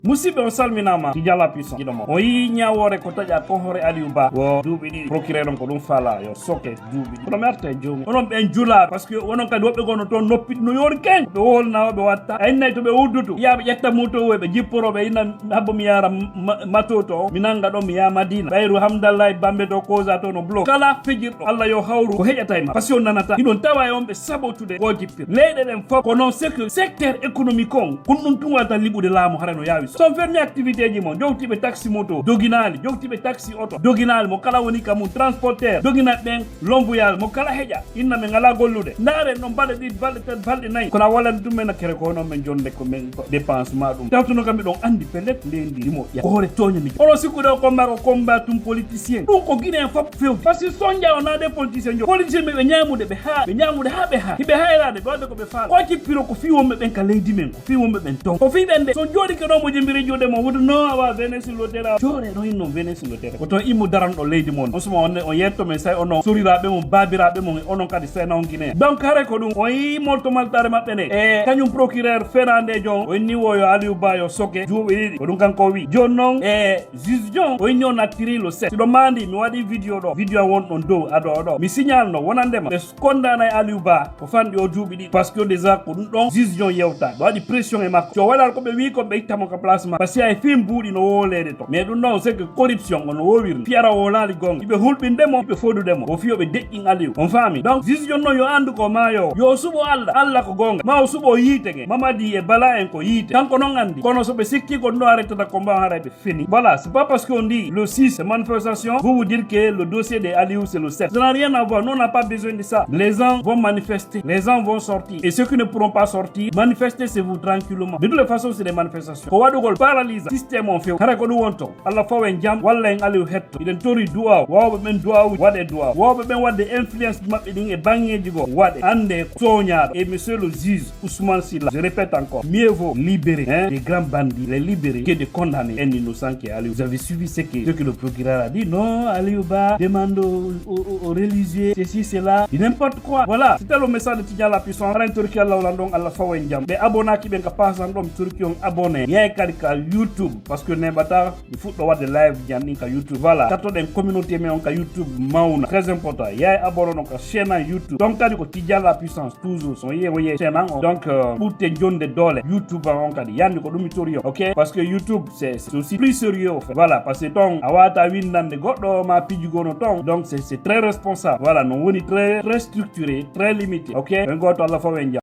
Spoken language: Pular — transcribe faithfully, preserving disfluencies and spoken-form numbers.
Musidɓe, on salminaama. Tidiane la Puissance, giɗo mo. On yii ñaawoore ko taƴa kon hoore Aliou Ba. Wo duuɓi ɗiɗi. Procureur on ko ɗum faalaa, yo soke duuɓi ɗiɗi. Kono mi arta e joomum. Onon ɓen julaaɓe, parce que onon kadi woɓɓe goo no toon noppi no yoori keñ. Ɓe wolna o, ɓe watta. A innay to ɓe uddutu. Yaa ɓe ƴetta moto o, ɓe jipporo, ɓe inna habbo mi yaara ma-, mato to. Mi nanga ɗon, mi yaha Madina. Ɓayru Hamdallahi Bambe to, Koza to no bloqué. Kala fijirɗo, Allah yo hawru, ko heƴata e ma. Parce que on nanata. Hiɗon tawa e on ɓe sabotude ko jippir. Leyɗe ɗen fof, kono c'est que secteur économique on, kun ɗum tun wata liɓude laamu, hara no yaawi. So on fermi activité ji mon, jowtiiɓe taxi moto, doginaali, jowtiiɓe taxi oto, doginaali, mo kala woni ka mun, transporteur, dogina ɓen, lonbuyal, mo kala heƴa, inna men alaa gollude. Ndaaren ɗon balɗe ɗiɗi, balɗe tati, balɗe nayi. Kono a walani ɗum men a kere ko hono men jonde ko men ko dépense ma ɗum. Tawtuno kam miɗon andi pellet, leydi ndi moƴƴa. Ko hoore tooña mi. Onon sikkude o combat ko combat tum politicien. Ɗum ko Guinéen fof fewti. Parce que sonja o naade politicien jo. Politicien ɓe, ɓe ñaamude, ɓe haa, ɓe ñaamude haa ɓe haa. Hiɓe hayraade, ɓe waɗde ko ɓe faala. Ko waɗi piro ko fii wonɓe ɓen ka leydi men, ko fii wonɓe ɓen ton. Ko fii ɓen de, so jooɗike ɗo mo jembiri juuɗe mo, wudu no awa Venus Lotera. Joore no inno Venus Lotera. Ko ton immo daranɗo leydi mon. On suma on, on yetto men say onon soriraaɓe mon, baabiraaɓe mon, e onon kadi say na on Guinéen. Donc hare ko ɗum, on yii molto maltaare maɓɓe nde. E kañum procureur fenaande jon, o inni wo yo Aliou Ba yo soke juuɓe ɗiɗi. Ko ɗum kanko o wi. Jooni non, e Juge John, o inni o nattiri le sept. Siɗo maandi, mi waɗi vidéo ɗo. Vidéo an won ɗon dow, ado ɗo. Mi signal no, wonande ma. Ɓe kondaana e Aliou Ba, ko fanɗi o duuɓi ɗiɗi. Parce que déjà ko ɗum ɗon, Juge John yewta. Ɓe waɗi pression e makko. Si o waɗaali ko ɓe wii ko ɓe itta mo ka place ma. Parce que ay fii mbuuɗi no wooleede to. Mais ɗum ɗon, c'est que corruption, on no woowirni. Fiyara wolaali gonga. Iɓe hulɓinde mo, iɓe fodude mo. O fii o ɓe deƴƴin Aliou. On faami? Donc, Juge John non yo anndu ko maayo. Yo suɓo Allah. Allah ko gonga. Ma o suɓo yiite nge. Mamadi e Bala en ko yiite. Kanko non anndi. Kono so ɓe sikki ko ɗum ɗon arrêtata combat haray ɓe fini. Voilà, c'est pas parce qu'on dit le six, c'est manifestation, vous vous dites que le dossier de Aliou, c'est le sept. Ça n'a rien à voir. Nous, on n'a pas besoin de ça. Les gens vont manifester. Les gens vont sortir. Et ceux qui ne pourront pas sortir, manifestez-vous tranquillement. De toutes les façons, c'est des manifestations. Ko waɗugol paralyser système on few. Hara ko ɗum wonto. Allah faw en jam, walla en Aliou hetto. Hiɗen tori du'a, waawɓe ɓen du'a, waɗe du'a. Waawɓe ɓen waɗde influence maɓɓe ɗin e baŋŋeeji goo, waɗe. Annde ko tooñaaɗo. Et monsieur le juge, Ousmane Sylla, je répète encore, mieux vaut libérer, hein, des grands bandits, les libérer, que de condamner un innocent qui est Aliou. Vous avez suivi ce que, ce que le procureur a dit? Non, Aliou Ba demande au, au, au, au religieux, ceci, cela, du n'importe quoi. Voilà, c'était le message de Tidiane la Puissance. Hara en torki Allah wala ɗon, Allah faw en jam. Ɓe abonaaki ɓen ka pasan ɗon, torki on abonné. Yaay kadi ka YouTube, parce que neɓata mi fuɗɗo waɗde live ji an ɗin ka YouTube. Voilà, kattoɗen communauté men on ka YouTube mawna. Très important. Yaay abonné no ka chaîne an YouTube. Donc kadi ko Tidiane la Puissance. Toujours, so yi'e, o yi'e chaîne an o. Donc, euh, ɓurte jonde doole. YouTube an on kadi. Yanni ko ɗum mi tori on. Ok? Parce que YouTube, c'est, c'est aussi plus sérieux, au fait. Voilà, parce que ton, a wata windande goɗɗo ma piji gono ton. Donc, c'est, c'est très responsable. Voilà, no woni très, très structuré, très limité. Ok? En goto Allah faw en jam.